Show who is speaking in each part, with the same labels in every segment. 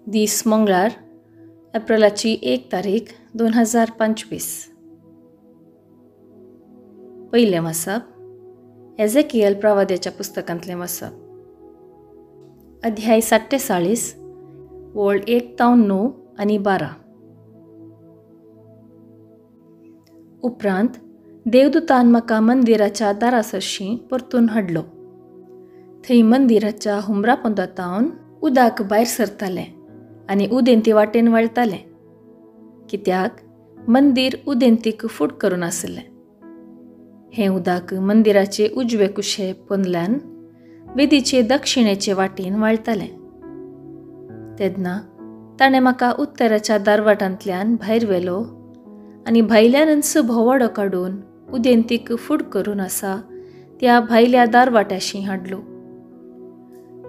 Speaker 1: दीस मंगळार, एप्रिलाची 1 तारीख 2025. पयलें वाचप एझेकियल प्रवाद्याच्या पुस्तकांतलें वाचप, अध्याय 47, वळ 1 तावन 9 आनी 12. उपरांत देवदूतान म्हाका मंदिराच्या दारा सरशीं परतून हाडलो. थंय मंदिराच्या हुमरा पोंदातावन उदक भायर सरतालें आनी उदेंती वाटेन वळटालें, कित्याक मंदीर उदेंतीक फूट करून आशिल्लें. हें उदक मंदिराचे उजवे कुशे पोंदल्यान वेदीचे दक्षिणेचे वाटेन वळटालें. तेन्ना ताणें म्हाका उत्तराच्या दारवाटांतल्यान भायर व्हेलो आनी भायल्यानच भोंवाडो काडून उदेंतीक फूट करून आसा त्या भायल्या दारवाट्याशी हाडलो.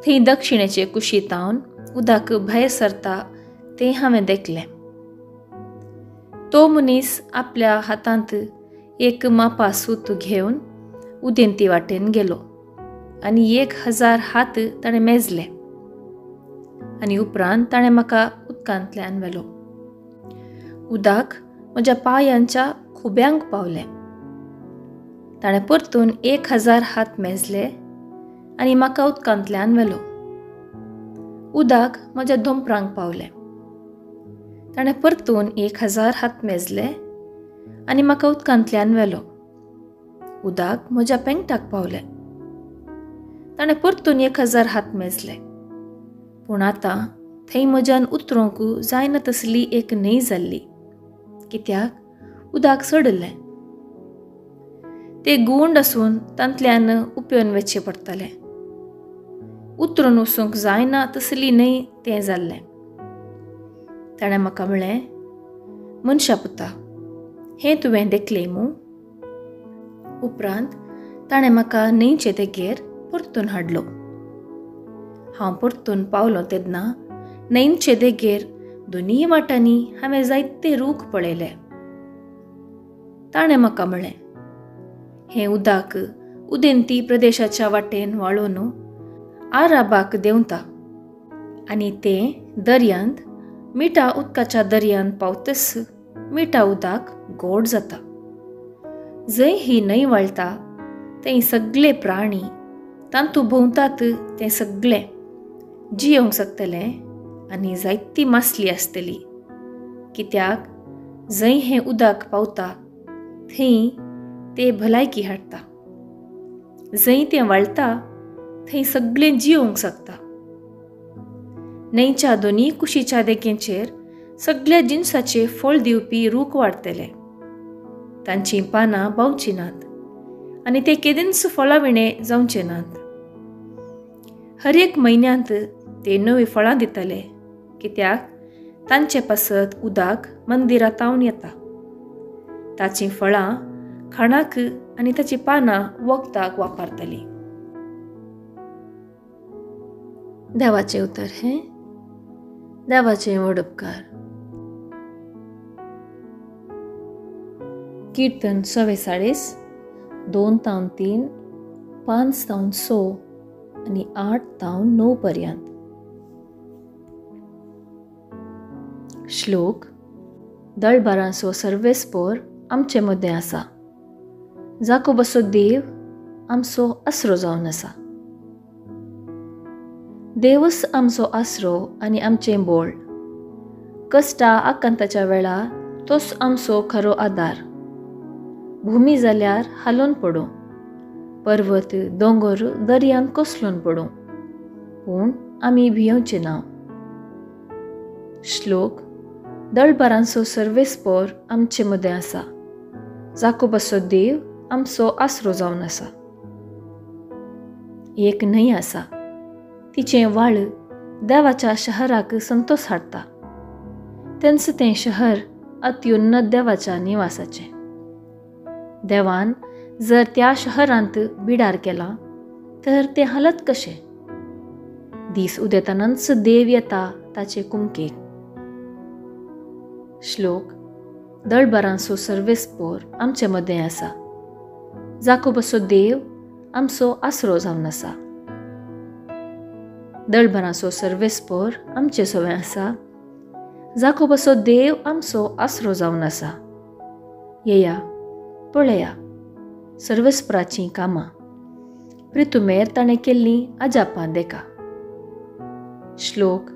Speaker 1: थंय दक्षिणेचे कुशीतावन उदक भायर सरता तें हांवें देखलें. तो मनीस आपल्या हातांत एक मापा सूत घेवन उदेंती वाटेन गेलो आनी 1000 हात ताणें मेजले आनी उपरांत ताणें म्हाका उदकांतल्यान व्हेलो. उदक म्हज्या पांयांच्या खुब्यांक पावलें. ताणें परतून 1000 हात मेजले आनी म्हाका उदकांतल्यान व्हेलो. उदक म्हज्या दोंपरांक पावलें. ताणें परतून 1000 हात मेजले आनी म्हाका उदकांतल्यान व्हेलो. उदक म्हज्या पेंगटाक पावलें. ताणें परतून 1000 हात मेजले, पूण आतां थंय म्हज्यान उतरूंक जायना तसली एक न्हंय जाल्ली, कित्याक उदक चडिल्लें. ते गुंड आसून तांतल्यान उपेवन वचचें पडटालें. उतरून वचूंक जायना तसली न्हय तें जाल्लें. ताणें म्हाका म्हळें, मनशा पुता, हें तुवें देखलें मूं? उपरांत ताणें म्हाका न्हंयचे देगेर परतून हाडलो. हांव परतून पावलो तेन्ना न्हंयचे देगेर दोनूय वाटांनी हांवें जायते रूख पळयले. ताणें म्हाका म्हळें, हें उदक उदेंती प्रदेशाच्या वाटेन वाळोवन आराबाक देंवता आनी तें दर्यांत मिठा उदकाच्या दर्यांत पावतच मिठा उदक गोड जाता. जंय ही न्हंय वाळटा थंय सगळे प्राणी तांतू भोंवतात, तें सगळें जियोवंक शकतलें आनी जायती मासली आसतली, कित्याक जंय हें उदक पावता थंय ते भलायकी हाडटा. जंय तें वाळटा थंय सगळें जियोवंक शकता. न्हंयच्या दोनूय कुशीच्या देगेचेर सगळ्या जिनसाचे फळ दिवपी रूख वाडटले. तांचीं पानां बावचीं नात आनी ते केदींच फळां विणे जावचे नात. हर एक म्हयन्यांत ते नवीं फळां दितले, कित्याक तांचे पासत उदक मंदिरांतावन येता. ताचीं फळां खाणाक आनी ताचीं पानां वखदाक वापरतलीं. देवाचें उतर हें देवाचें व्हड उपकार. कीर्तन 44, 2 तावन 3, 5 तावन 6 आनी 8 तावन 9 पर्यंत. श्लोक दळबारांचो सर्वेस्पोर आमचे मदें आसा, जाकोबाचो देव आमचो आसरो जावन आसा. देवच आमचो आसरो आनी आमचें बोळ, कश्टा आकांताच्या वेळा तोच आमचो खरो आदार. भुमी जाल्यार हालोवन पडूं, पर्वत दोंगर दर्यांत कोसळून पडूं, पूण आमी भियेवचे ना. श्लोक दळबारांचो सर्वेस्पोर आमचे मदें आसा, जाकोबाचो देव आमचो आसरो जावन आसा. एक न्हंय आसा, तिचें वाळ देवाच्या शहराक संतोस हाडटा. तेंच तें शहर अत्युन्नत देवाच्या निवासाचें. देवान जर त्या शहरांत बिडार केला तर तें हालत कशें? दीस उदेतनाच देव येता ताचे कुमकेक. श्लोक दळबारांचो सर्वेस्पोर आमचे मदें आसा, जाकोबाचो देव आमचो आसरो जावन आसा. दळभरांचो सर्वेस्पोर आमचे सवें आसा, जाकोबाचो देव आमचो आसरो जावन आसा. येया पळया सर्वेस्पराचीं कामां, प्रितुमेर ताणें केल्लीं अजापां देखा. श्लोक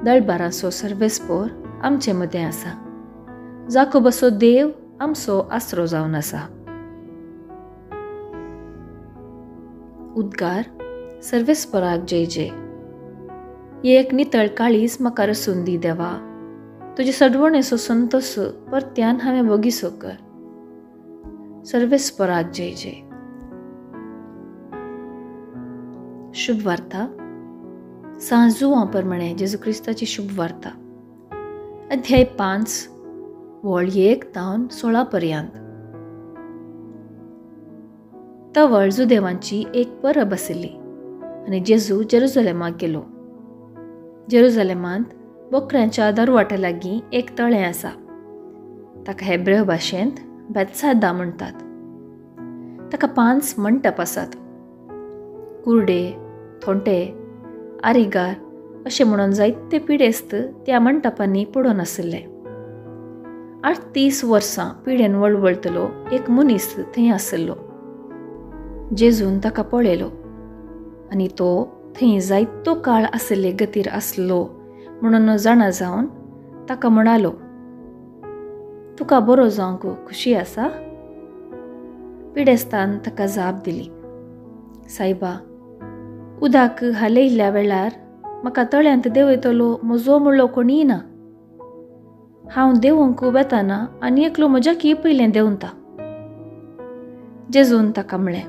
Speaker 1: दळबारांचो सर्वेस्पोर आमचे मदें आसा, जाकोबाचो देव आमचो आसरो जावन आसा. उद्गार सर्वेस्पराक जय जय. एक नितळ काळीज म्हाका रसून दी देवा, तुजे सडवणेचो संतोस परत्यान हांवें वगीसो कर. सर्वेस्पराक जय जय. शुभ वार्ता सां जुआं प्रमाणे जेजू क्रिस्ताची शुभ वार्ता, अध्याय 5 वळ 1 तावन 16 पर्यंत. तवळ जुदेवांची एक परब आशिल्ली आनी जेजू जेरुजलेमाक गेलो. जेरुजलेमांत बोकऱ्यांच्या दरवाट्या लागीं एक तळें आसा, ताका हेब्रेव भाशेंत बेत्सादा म्हणटात. ताका 5 मंटप आसात. कुर्डे, थोंटे, आरिगार अशें म्हणून जायते पिडेस्त त्या मंटपांनी पडून आशिल्ले. 38 वर्सां पिडेन वळवळटलो एक मनीस थंय आशिल्लो. जेजून ताका पळयलो आनी तो थंय जायतो काळ आशिल्ले गतीर आसलो म्हणून जाणा जावन ताका म्हणालो, तुका बरो जावंक खुशी आसा? पिडेस्तान ताका जाप दिली, सायबा, उदक हालयल्ल्या वेळार म्हाका तळ्यांत देंवयतलो म्हजो म्हणलो कोणीय ना. हांव देंवूंक वेताना आनी एकलो म्हज्या की पयलें देंवता. जेजून ताका म्हळें,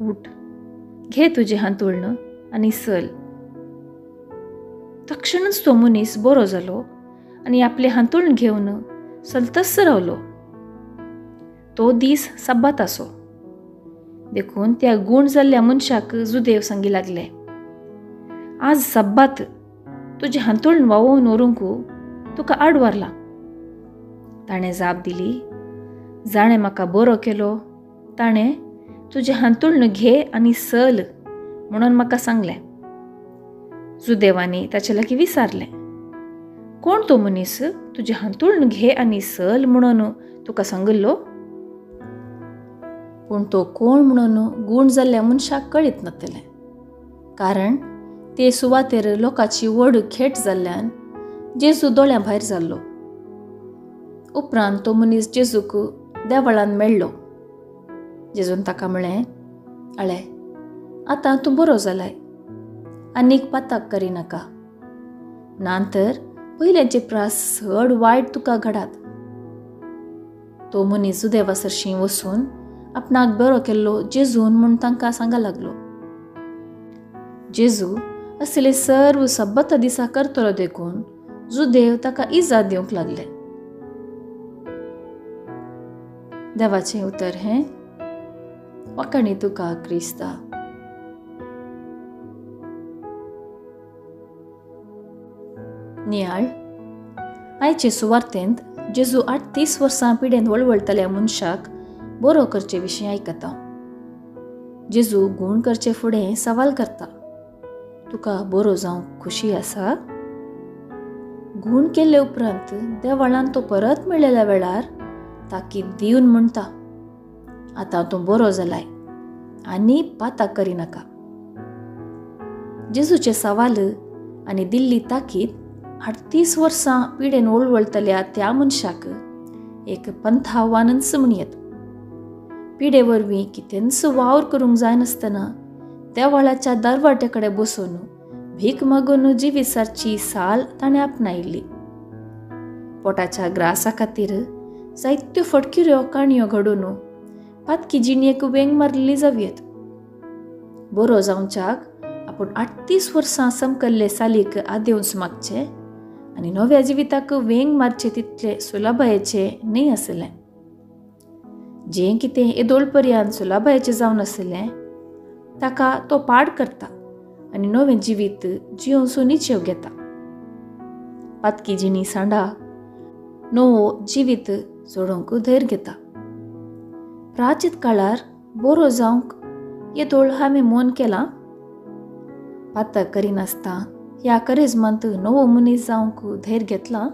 Speaker 1: उठ, घे तुजें हांतुळण आनी चल. तक्षणच तो मनीस बरो जालो आनी आपलें हांतुळण घेवन चलतच रावलो. तो दीस सब्बात आसो, देखून त्या गूण जाल्ल्या मनशाक जुदेव सांगी लागले, आज सब्बात, तुजें हांतुळण व्हांवोवन व्हरूंक तुका आडवारला. ताणें जाप दिली, जाणें म्हाका बरो केलो ताणें तुजें हांतुळण घे आनी चल म्हणून म्हाका सांगलें. जुदेवांनी ताचे लागीं विचारलें, कोण तो मनीस तुजें हांतुळण घे आनी चल म्हणून तुका सांगिल्लो? पूण तो कोण म्हणून गूण जाल्ल्या मनशाक कळीत नासलें, कारण ते सुवातेर लोकांची व्हड खेट जाल्ल्यान जेजू दोळ्यां भायर जाल्लो. उपरांत तो मनीस जेजूक देवळान मेळ्ळो. जेजून ताका म्हळें, आळे, आतां तूं बरो जालाय, आनीक पाताक करिनाका, ना तर पयल्याचे प्रास चड वायट तुका घडात. तो मनीस जुदेवा सरशीं वचून आपणाक बरो केल्लो जेजून म्हूण तांकां सांगा लागलो. जेजू असले सर्व सब्बता दिसा करतलो देखून जुदेव ताका इजा दिवंक लागले. देवाचें उतर हें. वाखाणी तुका क्रिस्ता. नियाळ आयचे सुवार्तेंत जेजू 38 वर्सां पिडेन वळवळटल्या मनशाक बरो करचे विशीं आयकता. जेजू गूण करचे फुडें सवाल करता, तुका बरो जावंक खुशी आसा? गूण केल्ले उपरांत देवळान तो परत मेळ्ळेल्या वेळार ताकीद दिवन म्हणटा, आतां तूं बरो जालाय आनी पाताक करिनाका. जेजूचे सवाल आनी दिल्ली ताकीद 38 वर्सां पिडेन वळवळटल्या त्या मनशाक एक पंथावानच म्हणयत. पिडे वरवीं कितेंच वावर करूंक जायनासतना देवळाच्या दरवाट्या कडेन बसून भीक मागून जिवीत सारची साल ताणें आपणायिल्ली. पोटाच्या ग्रासा खातीर जायत्यो फटकिऱ्यो काणयो घडोवन पातकी जिणेक वेंग मारिल्ली जावयेत. बरो जावच्याक आपूण 38 वर्सां समकल्ले सालीक आदेवंस मागचें आनी नव्या जिविताक वेंग मारचें तितलें सुलभायेचें न्हय आसलें. जें कितें येदोळ पर्यंत सुलभायेचें जावन आसलें ताका तो पाड करता आनी नवें जिवीत जियोवचो निचेव घेता. पातकी जिणी सांडा नवो जिवीत जोडोवंक धैर्य घेता. प्राचीत काळार बरो जावंक येदोळ हांवें मन केलां. पातक करिनासतना ह्या करेजमांत नवो मनीस जावंक धैर्य घेतलां?